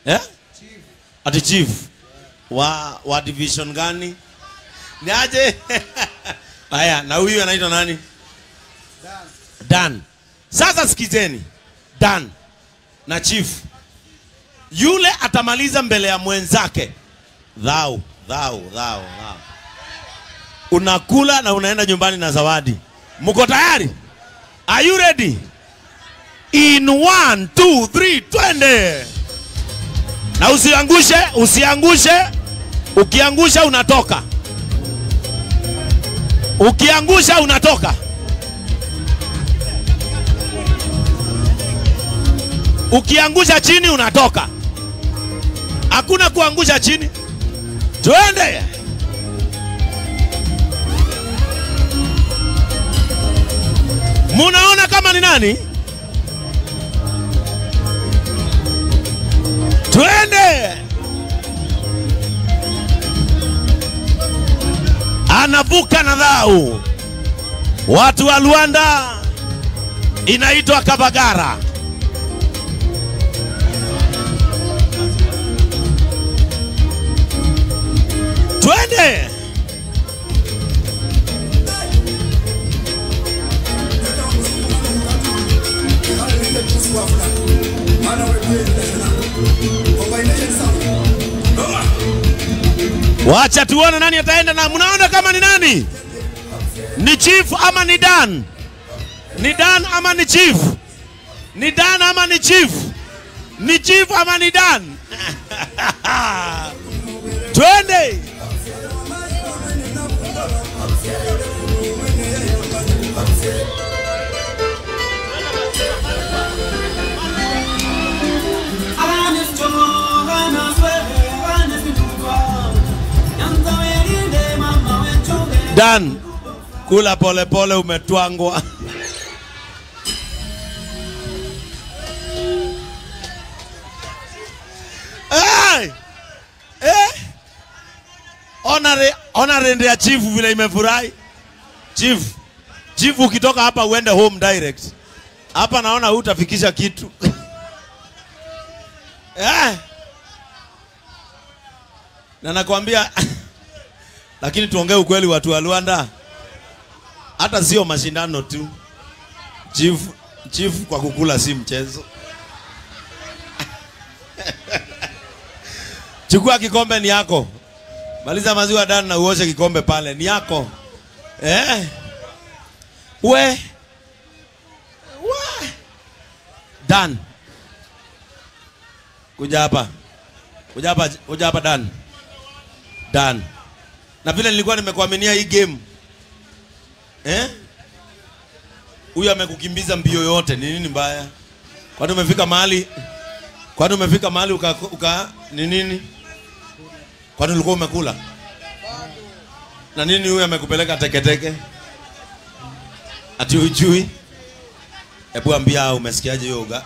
Eh? Chief. Ati chief. Yeah. Wa division gani? Ni aje? Haya, na huyu anaitwa nani? Dan. Dan. Sasa sikizeni. Dan na chief. Yule atamaliza mbele ya mwenzake. Dhau, dhau, dhau, dhau. Unakula na unaenda nyumbani na zawadi. Mko tayari? Are you ready? In 1, 2, 3, twende. Na usiangushe, usiangushe. Ukiangusha unatoka. Ukiangusha unatoka. Ukiangusha chini unatoka. Hakuna kuangusha chini. Twende. Munaona kama ni nani? Twende. Anavuka na dhau. Watu wa Luanda inaitwa Kabagara. Twende. Wacha tuone nani ataenda na mnaona kama ni nani? Ni chief ama ni Dan? Ni Dan ama ni chief? Ni Dan ama ni chief? Ni chief ama ni Dan? Twende. Dan, kula pole pole umetwangwa. Hey! Eh? Honor ya chief vile imefurahi. Chief, chief ukitoka hapa uende home direct. Hapa naona hutafikisha kitu. Eh? Na nakwambia lakini tuongee ukweli watu wa Luanda. Hata sio mashindano tu. Chief, chief kwa kukula si mchezo. Chukua kikombe ni yako. Maliza maziwa Dan na uoshe kikombe pale. Ni yako. Eh? We. We. Dan. Kuja hapa. Kuja hapa, kuja hapa Dan. Dan. Na vile nilikuwa nimekuaminia hii game. Eh? Huyu amekukimbiza mbio yote. Ni nini mbaya? Kwani umefika mahali? Kwani umefika mahali uka ni nini? Kwani ulikuwa umekula? Na nini huyu amekupeleka teketeke? Ati hujui? Hebu ambia umesikiaje hiyo uga?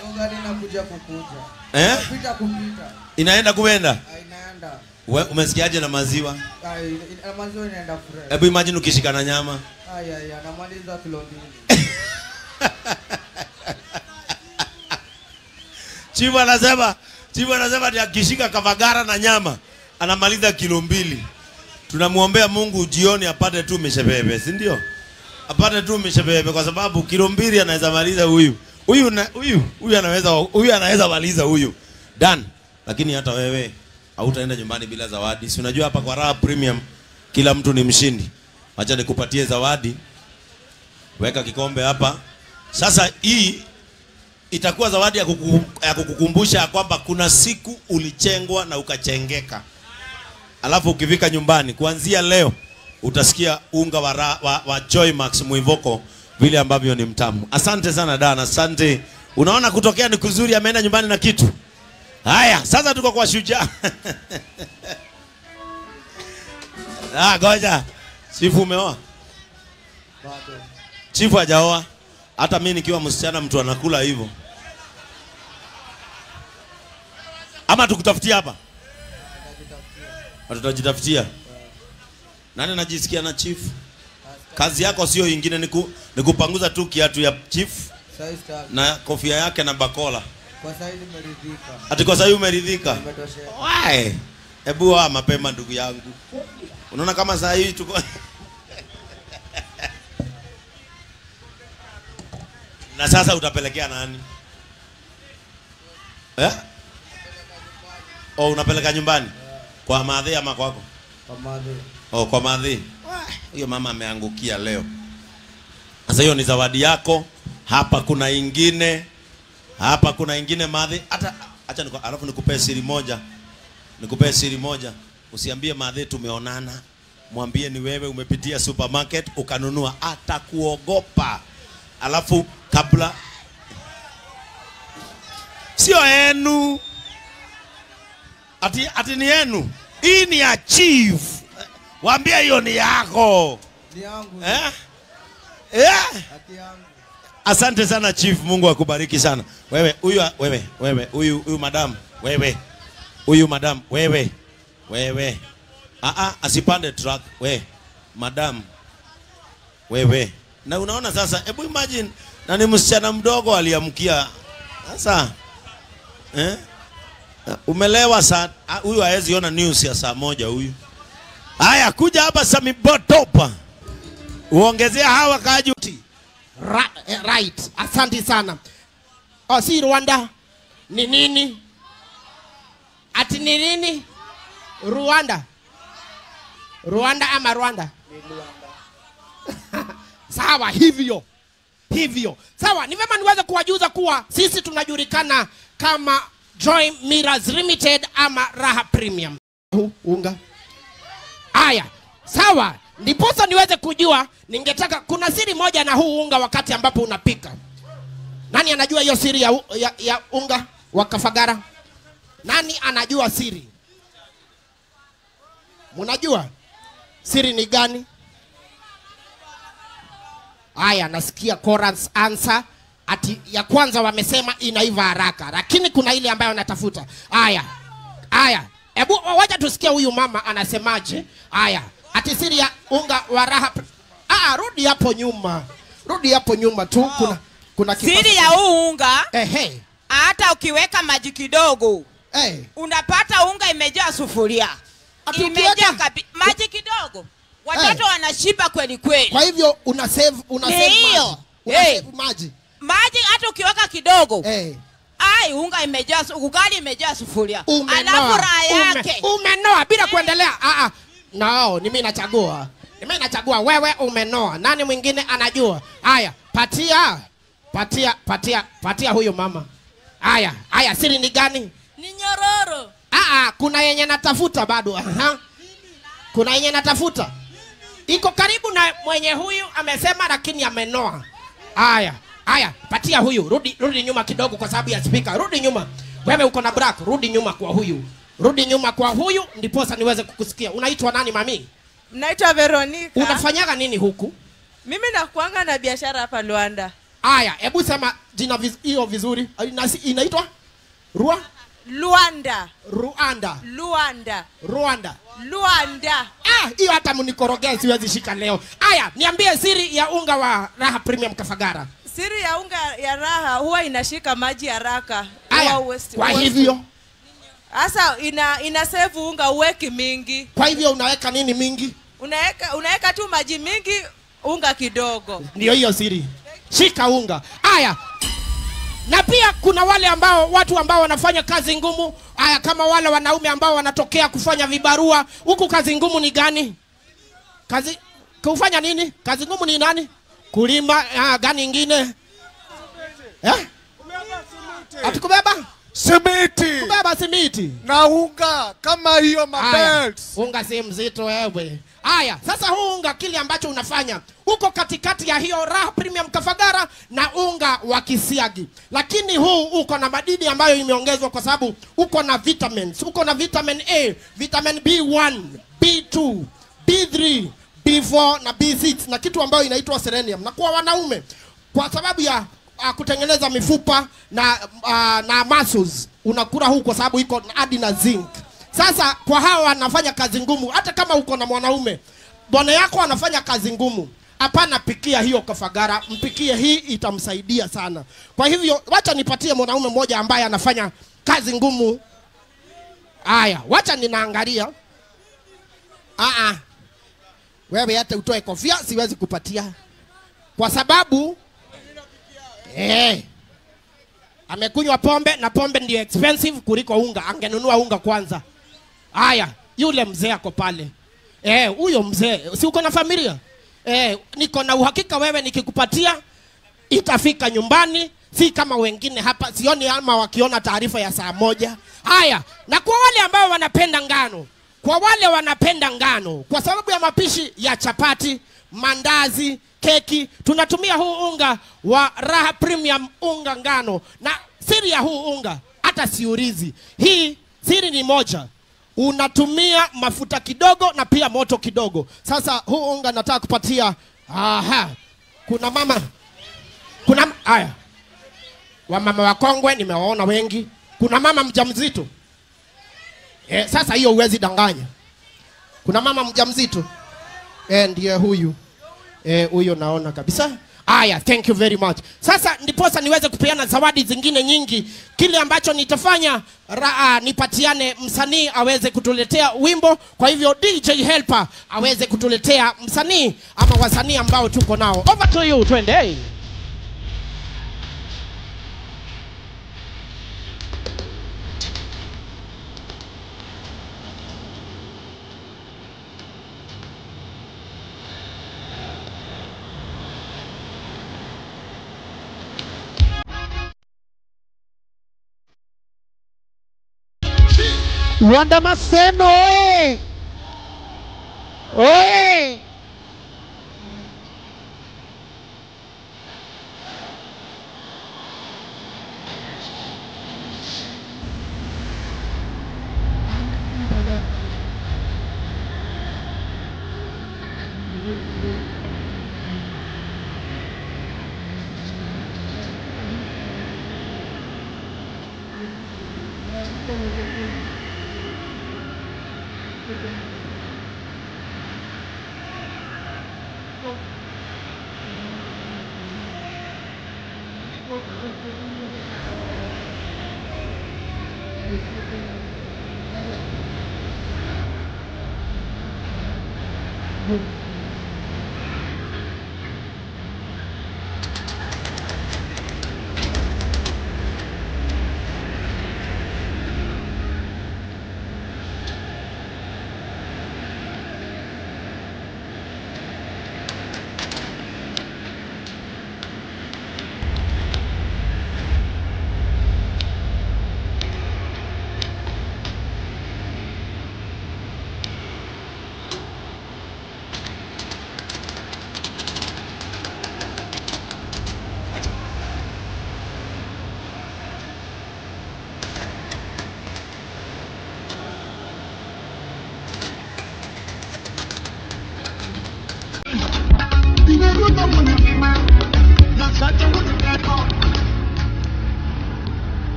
Yoga inakuja kukuja. Eh? Kupita kupita. Inaenda kuenda? Inaenda. Umesikiaje na maziwa? Maziwa inaenda fresh. Hebu imagine ukishika na nyama. Ay ay, anamaliza kilo 2. Chifu anasema, chifu anasema ati akishika kavagara na nyama anamaliza kilo 2. Tunamuombea Mungu jioni apate tu mishebebe, si ndio? Apate tu mishebebe kwa sababu kilo 2 anaweza maliza huyu. Huyu huyu huyu anaweza, huyu anaweza maliza huyu. Dan, lakini hata wewe hautaenda nyumbani bila zawadi. Si unajua hapa kwa Raha Premium kila mtu ni mshindi. Acha nikupatie zawadi. Weka kikombe hapa. Sasa hii itakuwa zawadi ya kukukumbusha kwamba kuna siku ulichengwa na ukachengeka. Alafu ukifika nyumbani kuanzia leo utasikia unga wa Joy Max Mwivoko vile ambavyo ni mtamu. Asante sana Dan, asante. Unaona kutokea ni kuzuri, ameenda nyumbani na kitu. Haya, sasa tuko kwa shujaa. Ah, goja. Chifu umeoa? Bado. Chifu hajaoa. Hata mimi nikiwa msichana mtu anakula hivyo. Ama tukutafutia hapa? Tutajitafutia. Nani anajisikia na chief? Kazi yako sio ingine, ni kupanguza tu kiatu ya chief na kofia yake na bakola. Kwa sasa nimeridhika. Ati kwa sasa umeridhika? Nimetosheka. Why? Hebu wa mapema ndugu yangu. Unaona kama saa hii tuko na sasa utapelekea nani? Eh? Oh, unapeleka nyumbani? Kwa madhi ama kwako? Kwa madhi. Oh, kwa madhi. Hiyo mama ameangukia leo. Sasa hiyo ni zawadi yako. Hapa kuna ingine. Hapa kuna ingine madhi. Hata acha niko, alafu nikupee siri moja. Nikupee siri moja. Usiambie madhi tumeonana. Mwambie ni wewe umepitia supermarket ukanunua, atakuogopa. Alafu kabla sio yenu. Ati ni yenu. Hii ni ya chief. Waambie hiyo ni yako. Ni yangu. Eh? Eh? Haki yangu. Asante sana chief, Mungu akubariki sana. Wewe huyu, wewe huyu madam, wewe. Huyu madam, wewe. Wewe. Asipande truck, we. Madam. Wewe. Na unaona sasa, hebu imagine na ni msichana mdogo aliamkia. Sasa eh? Umelewa saa huyu haezi ona news ya saa 1 huyu. Haya, kuja hapa Sami Botopa. Uongezea hawa kaji. Right. Asante sana. Oh, si Rwanda. Ni nini? Ati ni nini? Rwanda. Rwanda ama Rwanda? Ni Rwanda. Sawa, hivyo. Hivyo. Sawa, ni vema niweze kuwajuza kuwa sisi tunajulikana kama Joy Mirrors Limited ama Raha Premium. Unga. Aya, sawa. Ndiposa niweze kujua, ningetaka kuna siri moja na huu unga wakati ambapo unapika. Nani anajua hiyo siri ya unga wa Kafagara? Nani anajua siri? Mnajua siri ni gani? Aya, nasikia chorus answer. Ati ya kwanza wamesema inaiva haraka, lakini kuna ile ambayo natafuta. Aya. Aya. Ebu wacha tusikie huyu mama anasemaje. Aya. Ati siri ya unga wa Raha. Rudi hapo nyuma. Rudi hapo nyuma tu. Kuna siri ya huu unga. Ehe. Hata ukiweka maji kidogo, unapata unga imejaa sufuria. Imejaa maji kidogo. Watoto wanashiba kweli kweli. Kwa hivyo una save maji. Una save maji. Maji hata ukiweka kidogo. Ai, unga imejaa, ugali imejaa sufuria. Alafu raha yake. Umenoa bila kuendelea. No, ni mimi nachagua. Ni mimi nachagua, wewe umenoa. Nani mwingine anajua? Haya, patia huyo mama. Haya, haya, siri ni gani? Ni nyororo. Kuna yenye natafuta bado. Kuna yenye natafuta. Iko karibu na mwenye huyu amesema lakini amenoa. Haya, haya, patia huyu. Rudi nyuma kidogo kwa sababu ya speaker. Rudi nyuma. Wewe uko na black, rudi nyuma kwa huyu. Rudi nyuma kwa huyu ndiposa niweze kukusikia. Unaitwa nani mami? Naitwa Veronica. Unafanyaga nini huku? Mimi nakuanga na biashara hapa Luanda. Aya, hebu sema jina hiyo vizuri. Inaitwa Luanda. Ruanda. Luanda. Rwanda. Luanda. Hiyo hata mnikorogea siwezi shika leo. Aya, niambie siri ya unga wa Raha Premium Kafagara. Siri ya unga ya Raha huwa inashika maji haraka. Aya, kwa hivyo Asa ina save unga uweki mingi. Kwa hivyo unaweka nini mingi? Unaweka tu maji mingi, unga kidogo. Ndio hiyo siri. Shika unga. Aya. Na pia kuna wale ambao watu ambao wanafanya kazi ngumu, aya kama wale wanaume ambao wanatokea kufanya vibarua. Huku kazi ngumu ni gani? Kazi kufanya nini? Kazi ngumu ni nani? Kulima, gani ingine? Eh? Atukubeba? Simiti. Kubeba simiti. Na unga kama hiyo mabelt. Unga si mzito wewe. Aya, sasa huu unga kile ambacho unafanya uko katikati ya hiyo Raha Premium Kafagara na unga wa kisiagi. Lakini huu uko na madini ambayo imeongezwa kwa sababu uko na vitamins. Uko na vitamin A, vitamin B1, B2, B3, B4 na B6 na kitu ambayo inaitwa selenium. Na kwa wanaume kwa sababu ya kutengeneza mifupa na muscles unakula huu kwa sababu iko hadi na zinc. Sasa kwa hawa wanafanya kazi ngumu, hata kama uko na mwanaume, bwana yako anafanya kazi ngumu, Hapana pikia hiyo kafagara, mpikie hii, itamsaidia sana. Kwa hivyo wacha nipatie mwanaume mmoja ambaye anafanya kazi ngumu. Aya, wacha ninaangalia. Wewe hata utoe kofia siwezi kupatia. Kwa sababu amekunywa pombe na pombe ndio expensive kuliko unga. Angenunua unga kwanza. Aya, yule mzee ako pale. Huyo mzee, si uko na familia? Niko na uhakika wewe nikikupatia itafika nyumbani, si kama wengine hapa sioni ama wakiona taarifa ya saa 1. Haya, na kwa wale ambao wanapenda ngano, kwa wale wanapenda ngano, kwa sababu ya mapishi ya chapati, mandazi, keki, tunatumia huu unga wa Raha Premium unga ngano. Na siri ya huu unga hata siurizi. Hii siri ni moja. Unatumia mafuta kidogo na pia moto kidogo. Sasa huu unga nataka kupatia. Aha. Kuna mama. Kuna haya. Wamama wakongwe nimewaona wengi. Kuna mama mjamzito. Sasa hiyo huwezi danganya. Kuna mama mjamzito. Ndiye huyu. Huyo naona kabisa. Aya, thank you very much. Sasa ndiposa niweze kupeana zawadi zingine nyingi. Kile ambacho nitafanya, nipatiane msanii aweze kutuletea wimbo. Kwa hivyo DJ Helper aweze kutuletea msanii ama wasanii ambao tuko nao. Over to you, twende. Rwanda Maseno oye! Oye!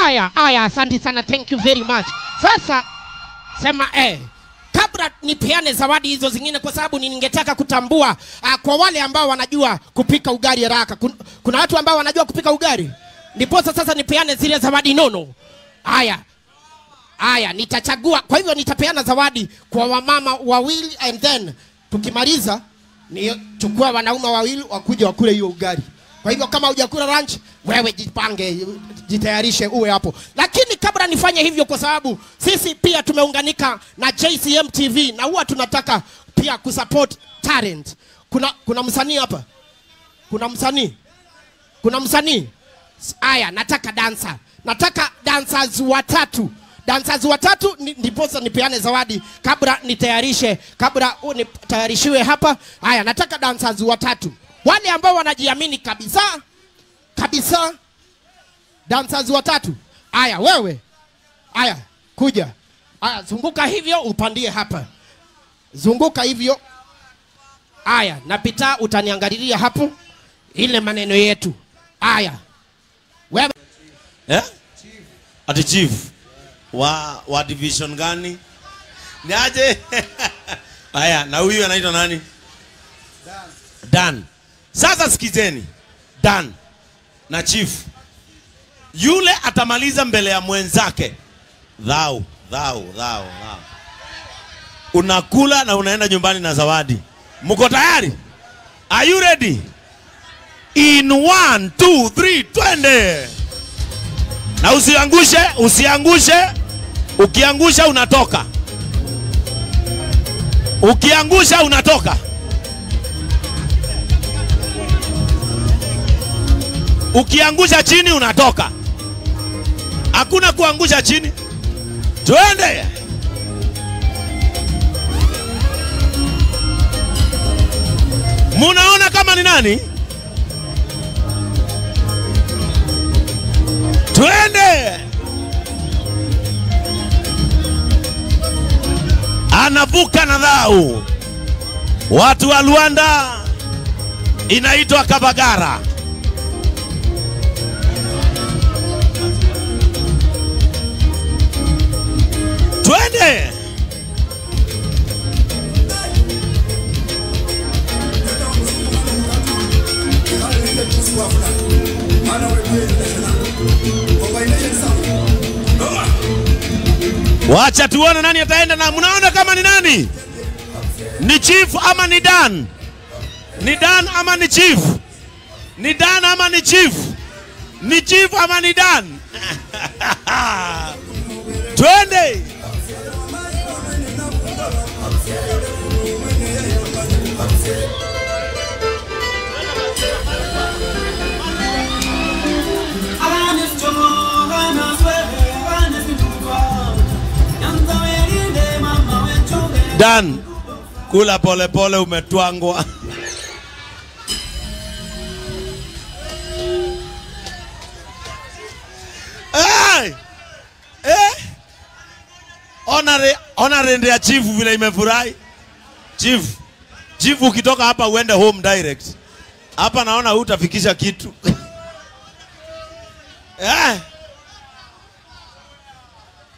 Aya, aya, asante sana, thank you very much. Sasa sema kabla nipeane zawadi hizo zingine, kwa sababu ningetaka kutambua kwa wale ambao wanajua kupika ugali haraka. Kuna watu ambao wanajua kupika ugali. Ndiposa sasa nipeane zile zawadi nono. Aya. Aya, nitachagua. Kwa hivyo nitapeana zawadi kwa wamama wawili and then Tukimaliza ni chukua wanaume wawili wakuje wakule hiyo ugali. Kwa hivyo kama hujakula lunch, wewe jipange, jitayarishe uwe hapo. Lakini kabla nifanye hivyo, kwa sababu sisi pia tumeunganika na JCM TV na huwa tunataka pia kusupport talent. Kuna msanii hapa? Kuna msanii? Kuna msanii? Aya, nataka dancer. Nataka dancers watatu. Dancers watatu ndiposa nipeane zawadi kabla nitayarishe, kabla nitayarishiwe hapa. Haya, nataka dancers watatu. Wale ambao wanajiamini kabisa kabisa, dancers watatu. Haya, wewe. Haya, kuja. Haya, zunguka hivyo upandie hapa. Zunguka hivyo. Haya, napita utaniangalilia hapo ile maneno yetu. Haya. Wewe. Eh? Ati chief. Wa division gani? Ni aje? Haya, na huyu anaitwa nani? Dan. Dan. Sasa sikizeni. Dan na chief. Yule atamaliza mbele ya mwenzake. Dhau, dhau, dhau, dhau. Unakula na unaenda nyumbani na zawadi. Mko tayari? Are you ready? In 1, 2, 3, twende. Na usiangushe, usiangushe. Ukiangusha unatoka. Ukiangusha unatoka. Ukiangusha chini unatoka. Hakuna kuangusha chini. Twende. Munaona kama ni nani? Twende. Anavuka na dhau. Watu wa Luanda inaitwa Kabagara. Twende. Wacha tuone nani ataenda na mnaona kama ni nani? Ni chief ama ni Dan? Ni Dan ama ni chief? Ni Dan ama ni chief? Ni chief ama ni Dan? Twende. Dan, kula pole pole umetwangwa. Hey! Eh? Honore ya chief vile imefurahi. Chief, chief ukitoka hapa uende home direct. Hapa naona hutafikisha kitu. Eh?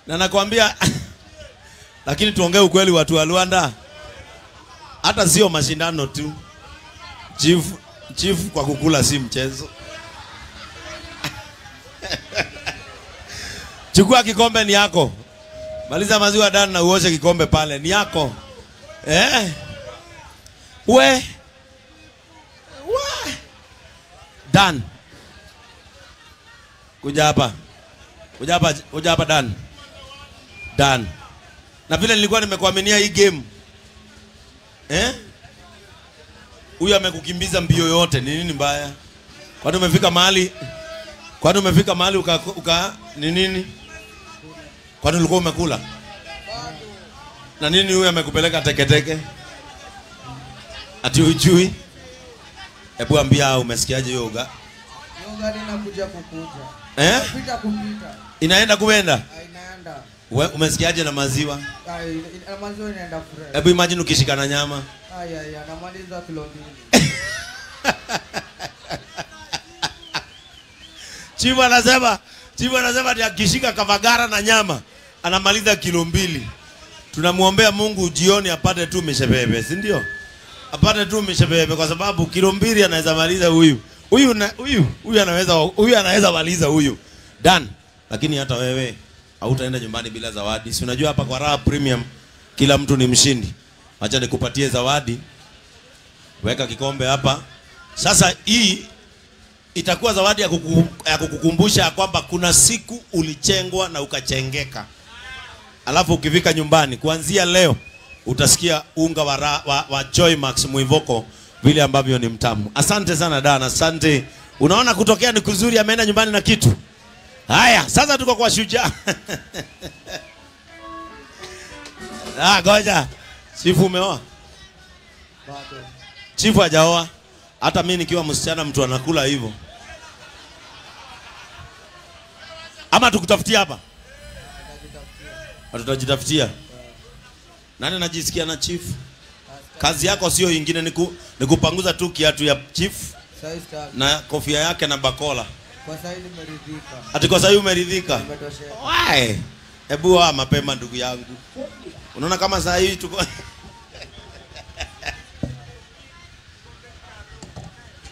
Na nakwambia lakini tuongee ukweli watu wa Luanda. Hata sio mashindano tu. Chief kwa kukula si mchezo. Chukua kikombe ni yako. Maliza maziwa Dan na uoshe kikombe pale ni yako. Eh? We. We. Dan. Kuja hapa. Kuja hapa, kuja hapa Dan. Dan. Na vile nilikuwa nimekuaminia hii game. Eh? Huyu amekukimbiza mbio yote, ni nini mbaya? Kwani umefika mahali? Kwani umefika mahali uka ni nini? Kwani ulikuwa umekula? Na nini huyu amekupeleka teketeke? Ati hujui? Hebu ambia umesikiaje hiyo uga? Yoga inakuja kukuja. Eh? Kupita kupita. Inaenda kuenda? Inaenda. Umesikiaje na maziwa? Maziwa inaenda fresh. Hebu imagine ukishika na nyama. Aya ya namaliza kilo 2. Chifu anasema ati akishika kavagara na nyama anamaliza kilo 2. Tunamuombea Mungu jioni apate tu mishebebe, si ndio? Apate tu mishebebe kwa sababu kilo 2 anaweza maliza huyu. Huyu anaweza maliza huyu. Dan, lakini hata wewe hautaenda nyumbani bila zawadi. Si unajua hapa kwa Raha Premium kila mtu ni mshindi. Acha nikupatie zawadi. Weka kikombe hapa. Sasa hii itakuwa zawadi ya kukukumbusha kwamba kuna siku ulichengwa na ukachengeka. Alafu ukifika nyumbani kuanzia leo utasikia unga wa Joymax Mwivoko vile ambavyo ni mtamu. Asante sana Dana, asante. Unaona kutokea ni kuzuri, ameenda nyumbani na kitu. Haya, sasa tuko kwa shujaa. Ah, goja. Chifu umeoa? Bado. Chifu hajaoa. Hata mimi nikiwa msichana mtu anakula hivyo. Ama tukutafutia hapa? Tutajitafutia. Nani anajisikia na chief? Kazi yako sio ingine, ni kupanguza tu kiatu ya chief na kofia yake na bakola. Kwa sasa nimeridhika. Ati kwa sasa umeridhika? Why? Hebu wa mapema ndugu yangu. Unaona kama saa hii tuko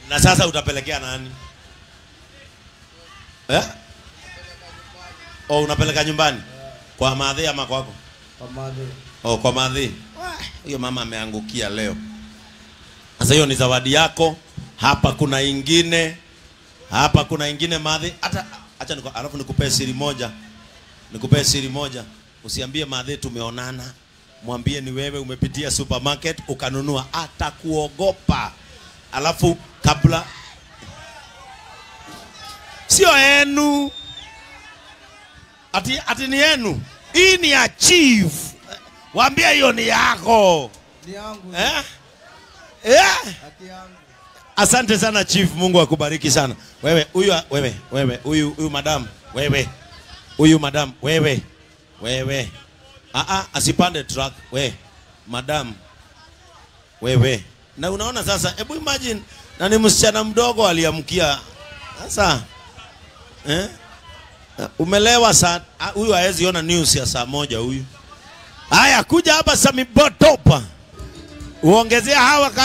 na sasa utapelekea nani? Eh? Oh, unapeleka nyumbani? Kwa madhi ama kwako? Kwa madhi. Oh, kwa madhi. Huyo mama ameangukia leo. Sasa hiyo ni zawadi yako. Hapa kuna ingine. Hapa kuna ingine madhi. Hata acha alafu nikupee siri moja. Nikupee siri moja. Usiambie madhi tumeonana. Mwambie ni wewe umepitia supermarket ukanunua, atakuogopa. Alafu kabla sio yenu. Ati ni yenu. Hii ni ya chief. Waambie hiyo ni yako. Ni yangu. Eh? Eh? Haki yangu. Asante sana chief, Mungu akubariki sana. Wewe, huyu wewe, huyu madam, wewe. Huyu madam, wewe. Wewe. Asipande truck, we. Madam. Wewe. Na unaona sasa, hebu imagine na ni msichana mdogo aliamkia. Sasa eh? Umelewa saa huyu haezi ona news ya saa 1 huyu. Haya, kuja hapa Sami Botopa. Uongezea hawa kaji.